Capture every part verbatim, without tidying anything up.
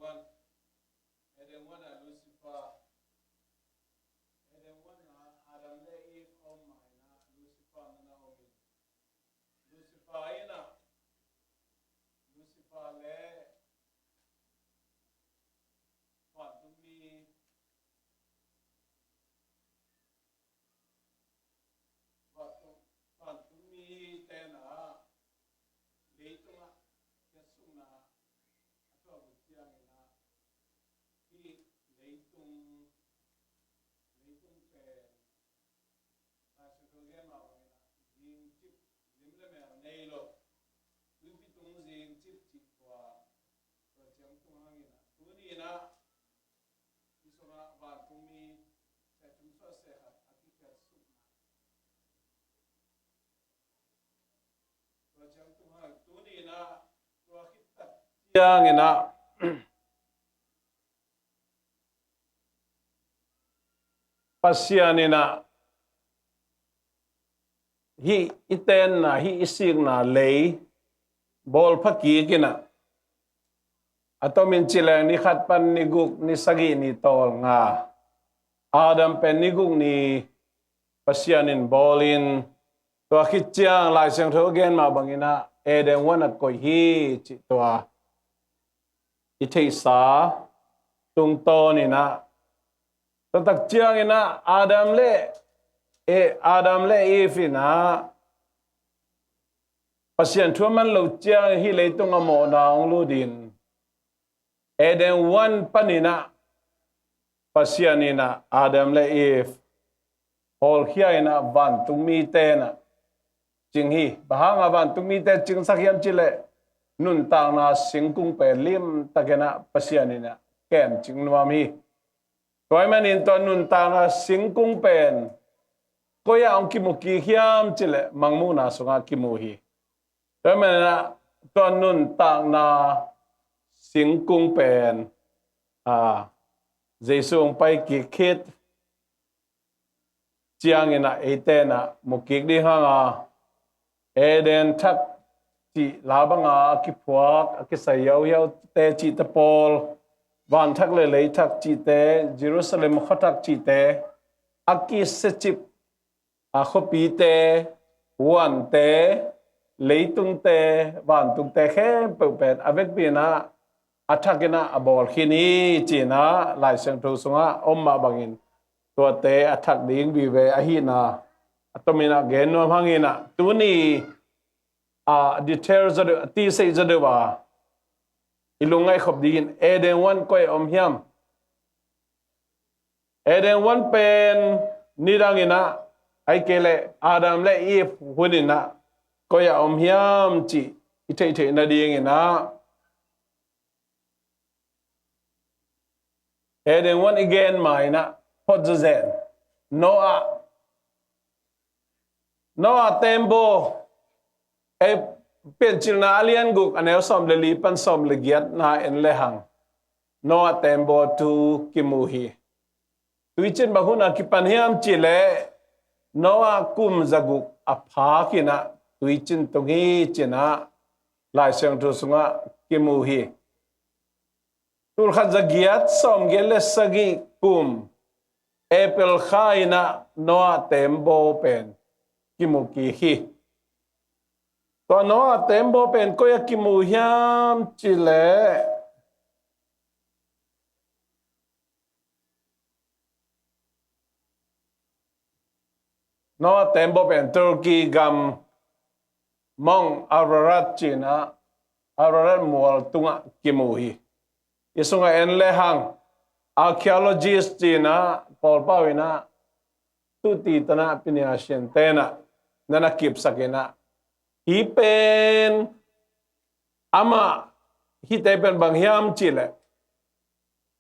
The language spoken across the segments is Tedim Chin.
One, Eden huan ah Lucifer, Eden huan ah Adam le Eve om mah in ah Lucifer na na om in, Lucifer in ah, Lucifer le vantungmi, vantung, vantungmi ten ah leitung ah khiatsukna a tuak uh ciangin ah, hih leitung, leitung pen Lai Siangtho gen mah bangin ah zingcip, lim le mel nei lo, tuipi tung zingcip cih tua, tua ciang tung hangin ah, tuni in ah, hih sungah vantungmi, saitum suah seh khat a kikhiatsukna. Tua ciang tung hang, tuni in ah, tua khit tak ciangin ah, Pasian in ah hih i tenna, hih i sikna lei bawl pha kik in ah, a tomin ci leng ni khat pan ni guk, ni sagih, ni tawlnga, Adam pen ni guk ni Pasian in bawl in, tua khit ciang Lai Siangtho gen mah bangin ah Eden huan ah koih hi cih tua i theihsa tungtawn in ah, tua tak ciangin ah Adam le, eh, Adam le Eve in ah Pasian thu a man loh ciang hih leitung ah mawhna hong lut in, Eden huan panin ah Pasian in ah Adam le Eve hawlkhia in ah vantungmite in ah cing hi. Bang hang a vantungmite cingsak hiam cih leh, nuntakna singkung pen limtakin ah Pasian in ah kemcing nuam hi. Tua ahih manin tua nuntakna singkung pen koi ah hong kimu kik hiam cih leh, mangmuhna sungah kimu hi. Tua ahih manin ah tua nuntakna singkung pen, a, Jesu hong pai kik khit ciangin ah eite in ah mu kik ding hang a, Eden thak cih la bang a kiphuak, a kisai hiauhiaute cihte pawl, van thak le lei thak cihte, Jerusalem khua thak cihte, a kisiacip a khuapite, huante, leitungte, vantungte khempeuh pen a vekpi in ah a thak in ah a bawl khin hi ci-in ah Lai Siangtho sungah om mah bangin, tuate a thak ding vive ahihna a tomin ah gen nuam hangin ah, tuni a detail zaw deuh, a tiseih zaw deuh a i lungngaih khop dingin Eden huan koi ah om hiam? Eden huan pen nidangin ah, ahih kei leh Adam le Eve hunin ah koi ah om hiam cih i theihtheih nadingin ah, Eden huan i gen ma-in ah phot zawzen, Noah, Noah tembaw, eh, Piancilna a lian guk, a neu sawm le li pan sawm le giatna en lehang Noah tembaw thu kimu hi. Tuicin bang hun a kipan hiam cih leh, Noah kum zaguk a phak in ah tuicin tung hi ci-in ah Lai Siangtho sungah kimu hi. Tulkhat zagiat sawmgiat le sagih kum April kha in ah Noah tembaw pen kimu kik hi. Tua Noah tembaw pen koi ah kimu hiam cih leh, Noah tembaw pen Turkey gam Mount Ararat ci-in ah, Ararat mual tungah kimu hi. Hih sungah en lehang, archaeologist ci-in ah, pawlpau in ah, tuti tan ah, piniasiante in ah, na na kipsak in ah, hih pen, amah, hihte pen bang hiam cih leh,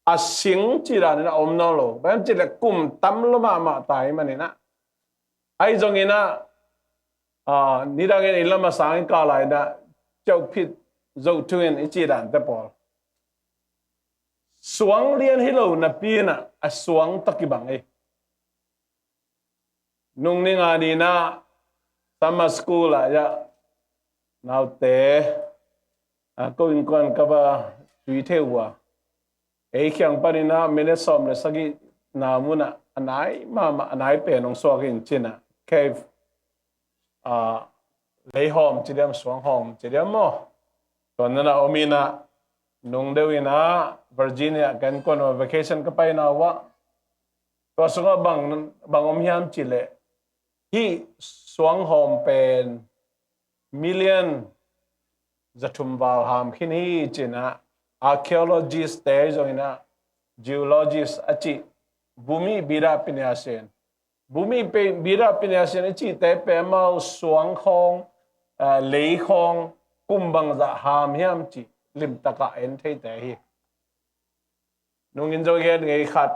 a sing cih dan in ah om nawn lo. Bang hiam cih leh kum tam lua mahmah ta ahih manin ah. Ahi zongin ah, ah, nidangin inn lam a sang i kah lai-in ah, ciauh phit zoh thu in i cih dante pawl, suang lian hi lo napi in ah, a suang tawh kibang hi. Nung ni nga ni-in ah summer school ah, ya, naute, a, ko innkuan ka va tui thei uh a, Ei kiang panin ah minute sawm le sagihna munah a nai mahmah, a nai pen hong suak in ci-in ah cave, ah, leihawm ci diam, suanghawm ci diam maw? Tua na na om in ah, nung deuh in ah Virginia kan kuan uh a, vacation ka paina uh ah, tua sungah bang, bang om hiam cih leh, hih suanghawm pen million za thum val ham khin hi ci-in ah, archaeologist te zong in ah, geologist a cih, Bhumi Bida Pinyasin, Bhumi Bida Pinyasin a cihte pen amau suang khawng, ah, lei khawng kum bangzah ham hiam cih limtakin en theite hi. Nungin zong gen ngei khat,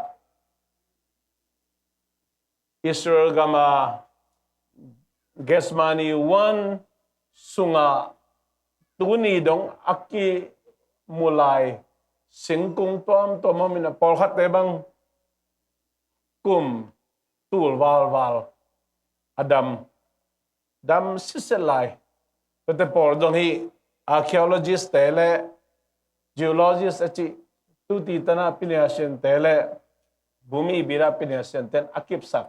Israel gama Gethsemane one sungah tuni dong a kimu lai singkung tuamtuam om in ah, pawlkhatte bang kum tul valval a dam, dam sitset lai. Tuate pawl zong hih archaeologist te le geologist a cih, tuti tanah Pinyasin te le Bhumi Bida Pinyasin ten a kipsak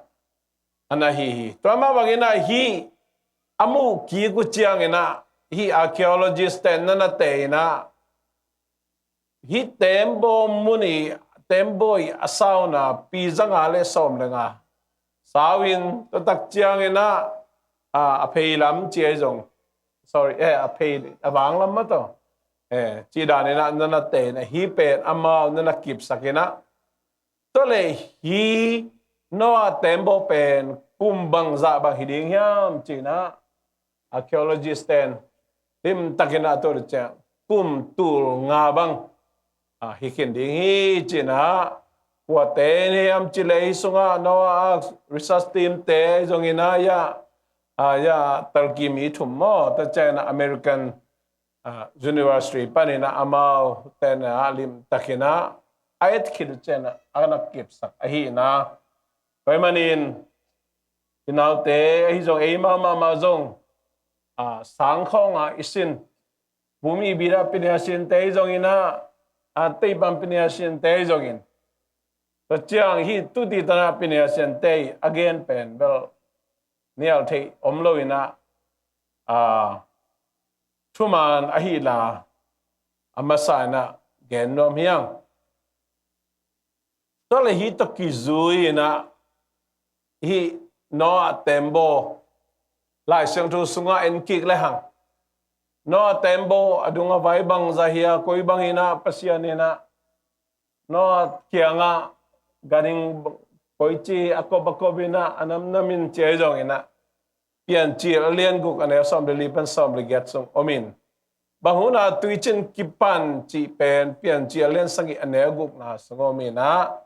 a na hi hi. Tua mah bangin ah hih a muh kik uh ciangin ah, hih archaeologist ten na na teh in ah, hih tembaw mun i, tembaw i a sauna pi zanga le sawm le nga sau in, tua tak ciangin ah, a, a phei lam ci ahi zong, sorry, eh, a phei, a vang lam mah tawh, eh, ci danin ah na na teh in ah, hih pen amau na na kipsak in ah, tua leh hih Noah tembaw pen kum bangzah bang hi ding hiam ci-in ah, archaeologist ten limtakin ah tua ciang kum tul nga bang, ah, hi khin ding hi ci-in ah, kuate hiam cih leh hih sungah Noah Ark research team te zong in ah, ya, ah, ya, Turkey mi thum maw, tua ciangin ah American, ah, university panin ah amau ten ah limtakin ah a et khit uh ciangin ah a na kipsak ahi in ah. Tua ahih manin i naute ahi zong, eimau mahmah zong, ah, sang khawng ah i sin Bhumi Bida Pinyasin te zong in ah, ah, Teipan Pinyasin te zong in, tua ciang hih tuti tanah Pinyasin te a gen pen bel nial theih om lo in ah, ah, thuman ahih la a masa in ah gen nuam hi hang. Tua leh hih tawh kizui in ah hih Noah tembaw Lai Siangtho sungah en kik le hang, Noah tembaw a dung a vai bangzah hi a, koi bangin ah Pasian in ah Noah kiangah ganhing koici a kop a kop in ah, a namnam in ci ahi zong in ah, Piancil a lian guk a neu sawm le li pan sawm le giat sung om in, bang hun ah tuicin kipan cih pen Piancil a lian sagih a neu gukna sung om in ah,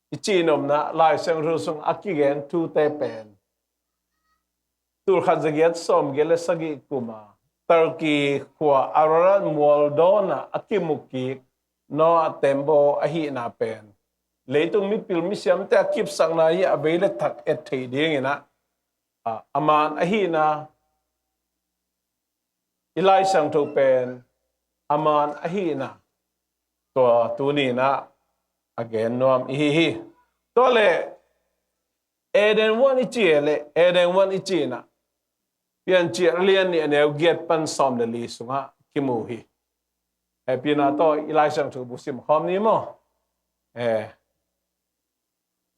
i cihnopna Lai Siangtho sung a kigen thute pen tul khat za giat sawm giat le sagih kum a Turkey khua Ararat mual dawn ah a kimu kik Noah tembaw ahihna pen leitung mipil misiamte a kipsakna hi a, vei le thak et theih dingin ah, a, a man ahihna i Lai Siangtho pen a man ahihna tua tuni in ah a gen nuam i hi hi. Tua leh Eden huan i ci e le, Eden huan i ci in ah Piancil a lian nih a neu giat pan sawm le li sungah kimu hi. Hehpihna tawh i Lai Siangtho bu sim khawm ni maw? Eh,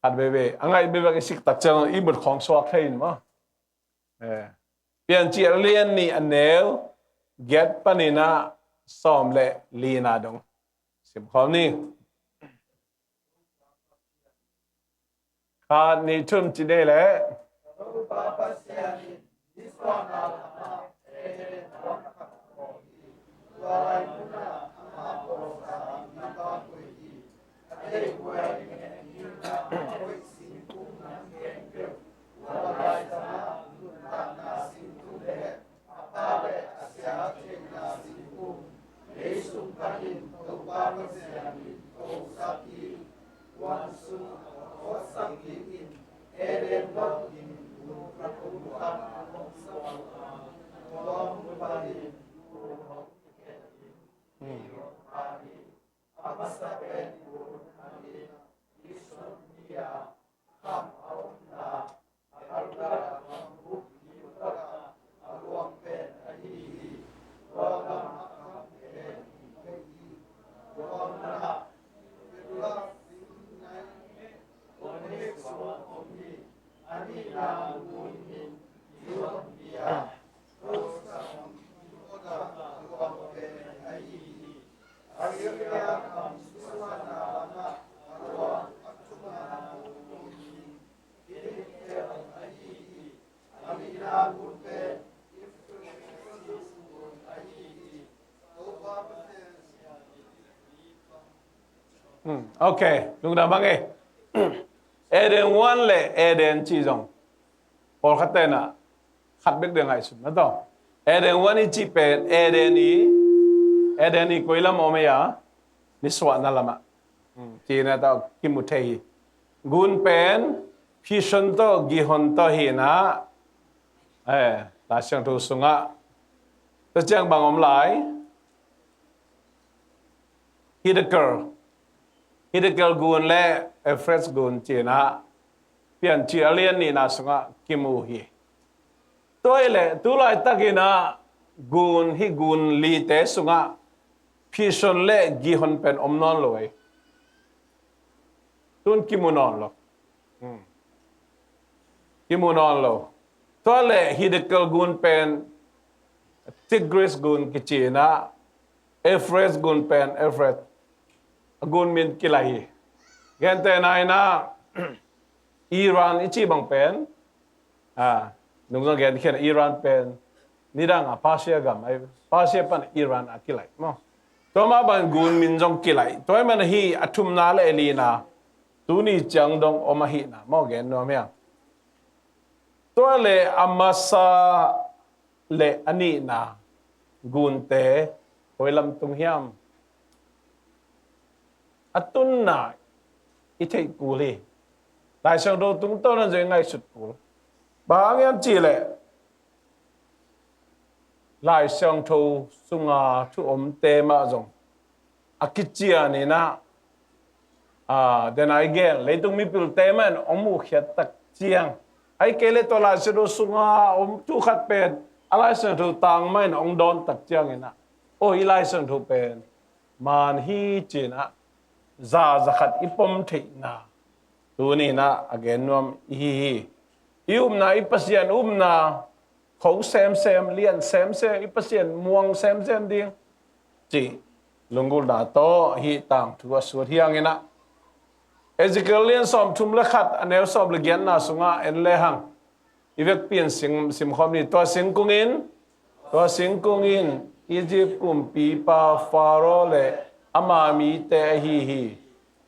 khat veve a ngaih bebek i sik tak ciang i mut khawng suak thei in maw? Eh, Piancil a lian nih a neu giat panin ah sawm le lina dong sim khawm ni. Khat, nih, thum ci nei leh. Ok, lungdam hang e. Eden huan le Eden ci zong pawlkhat tenah khat bek ding ngaihsun na tawh. Eden huan i cih pen Eden i, Eden i koi lam om ei a, nisuahna lamah. Cina tawh kimu thei hi. Gun pen Pishon tawh Gihon tawh hi na. Eh, Lai Siangtho sungah tua ciang bang om lai? Hiddekel, Hiddekel gun le Euphrates gun cina Piancil a lian nihna sungah kimu hi. Tua hi le tu laitakinah gun, hih gun lite sungah Pishon le Gihon pen om nawn lo ei. Tun kimu nawn lo. Kimu nawn lo. Tua le Hiddekel gun pen Tigris gun kicinah Euphrates gun pen Euphrates a gun min kilaih hi. Gentehna inah Iran i cih bang pen, nungzang gen khian Iran pen nidanga Persia gam ai, Persia pan Iran a kilaih maw. Tua mah bang gun min zong kilaih. Tua hi man ahi a thumna le a lina tuni ciang dong om ahihna maw gen nuam hiang. Tua le a masa le a nihna gunte hoi lam tung hiam? A tunna i theih kul hi. Lai Siangtho tungtawn an zong i ngaihsut kul. Bang hang hiam cihleh Lai Siangtho sunga thu omte mah zong a kician inah, a, dena i gen leitung mipilte man hong muhkhiat tak ciang, ahih kei le tua Lai Siangtho sunga om thu khat pen a Lai Siangtho tang mah in hong dawn tak ciang inah, o, i Lai Siangtho pen man hi cinah za, za khat i pom theihna tuni inah a gen nuam i hi hi. I upna, i Pasian upna kho semsem, lian semsem, i Pasian muang semsem ding cih lunggulhna tawh hih tangthu a sut hiang inah Ezekiel lian sawmthum le khat a neu sawm le giatna sungah en lehang i vekpi in sim, simkhawm ni. Tua singkung in, tua singkung in Egypt kumpipa Pharaoh le ama mite ahi hi.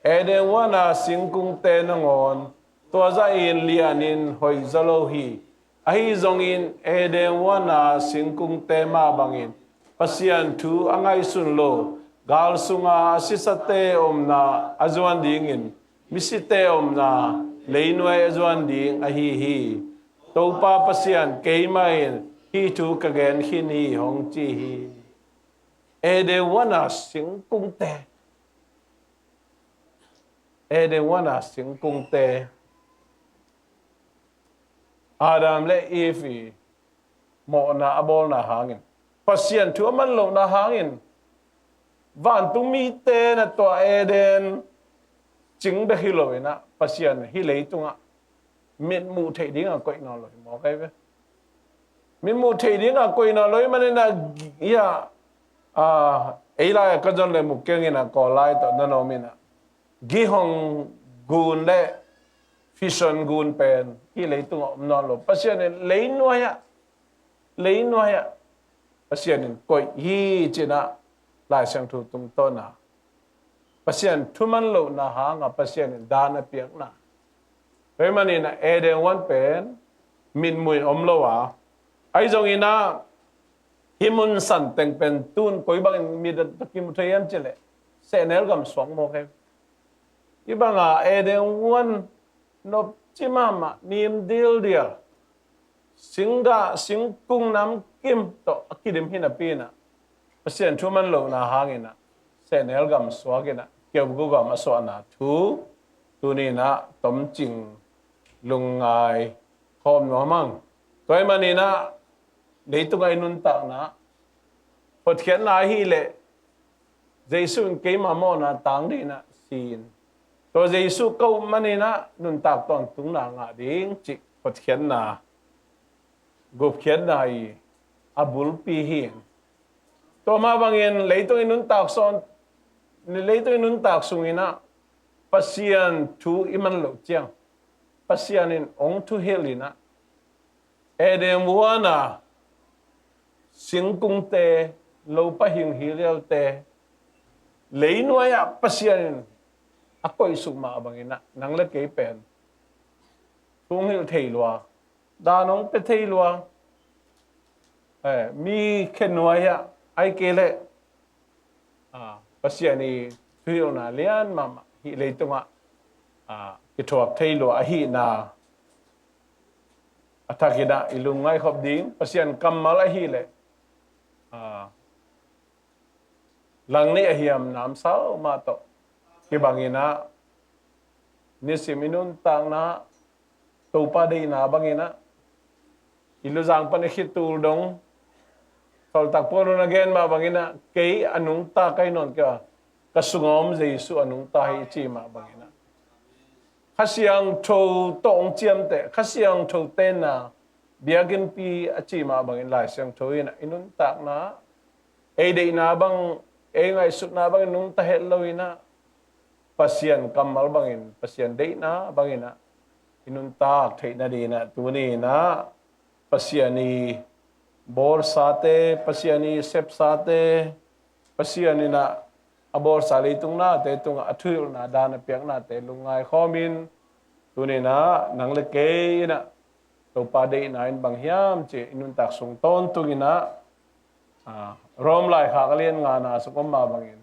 Eden huana singkungte nangawn tua zahin lianin hoih zaw lo hi. Ahi zongin Eden huana singkungte mah bangin Pasian thu a ngaihsun lo, gal sunga a sisate omna a zuan dingin misite omna leinuai a zuan ding ahi hi. Topa Pasian keimah in hih thu ka gen khin hi hong ci hi. Eden huana singkungte, Eden huana singkungte, Adam le Eve i mawhna a bawlna hangin, Pasian thu a man lohna hangin, vantung mite na tua Eden cing bek hi lo inah Pasian hih leitungah mitmuh theih dinga koih nawn lo hi mawk ai ve. Mitmuh theih dinga koih nawn lo hi maninah, ia, a, ei lai-ah ka zon le muk keng inah Kawl lai tawh na nawm inah Gihon gun le Pishon gun pen hih leitungah om nawn lo. Pasian in leinuai-ah, leinuai-ah Pasian in koih hi cinah Lai Siangtho tungtawna Pasian thuman lohna hanga Pasian in dan a piakna. Tua hi maninah Eden huan pen mitmuh in om lo a, ahi zonginah hih mun san teng pen tun koi bangin mit a kimu thei hiam cihleh sehnel gam suak mawk hi. Hih banga Eden huan nopci mahmah, nim dildial, singgah singkung namkim tawh a kidim hi napi inah Pasian thuman lohna hanginah sehnel gam suak inah kiau gugam a suahna thu tuni-in ah tomcing lungngai khawm nuam hang. Tua ahih manin ah leitungah i nuntakna hotkhiatna ahih leh Jesuh in keima mawhna tang dingin ah si in, tua Jesuh ka up manin ah nuntak tawntungna ngah ding cih hotkhiatna, gupkhiatna i a bulpi hi. Tua mah bangin leitung i nuntak sawn, leitung i nuntak sungin ah Pasian thu i man loh ciang Pasian in hong thuhilh in ah Eden huan a singkungte, lopa hing hilialte, leinuai ah Pasian in a koihsuk mah bangin ah nang le kei pen thu hong hilh thei lua, dan hong pia thei lua, eh, mi khenuai ah ahih kei leh, ah, Pasian i thuhilhna lian mahmah hih leitungah, ah, kithuak thei lua ahihna a thakin ah i lungngai khop ding, Pasian kammal ahih leh, ah, langneih a hiam namsau mah tawh kibangin ah nisim i nuntakna Topa deihna bangin ah i luzang pan i khit tul dong, sawltak Paul in a gen mah bangin ah kei a nungta ka hi nawn kei a, ka sunga om Jesuh a nungta hi i ci mah bangin ah Kha Siangtho tawh hong ciamteh, Kha Siangtho tenna biakinnpi a ci mah bangin Lai Siangtho in ah i nuntakna ei deihna bang, ei ngaihsutna bangin nungta het lo in ah Pasian kammal bangin, Pasian deihna bangin ah i nuntak theih nadingin ah tuni-in ah Pasian i bawlsate, Pasian i sepsate, Pasian in ah a bawlsa leitung nate tungah a thuhilhna dan a piaknate lungngai khawmin tuni-in ah nang le kei in ah Topa deihna in bang hiam cih i nuntak sung tawntungin ah, ah, Rom laikhak a lian ngana sung om mah bangin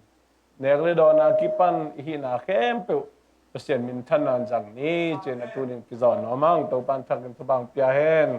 nek le dawn a kipan i hihna khempeuh Pasian minthanna in zang ni ci-in ah tuni-in kizawn nuam hang. Topa in thakin thupha hong pia hen.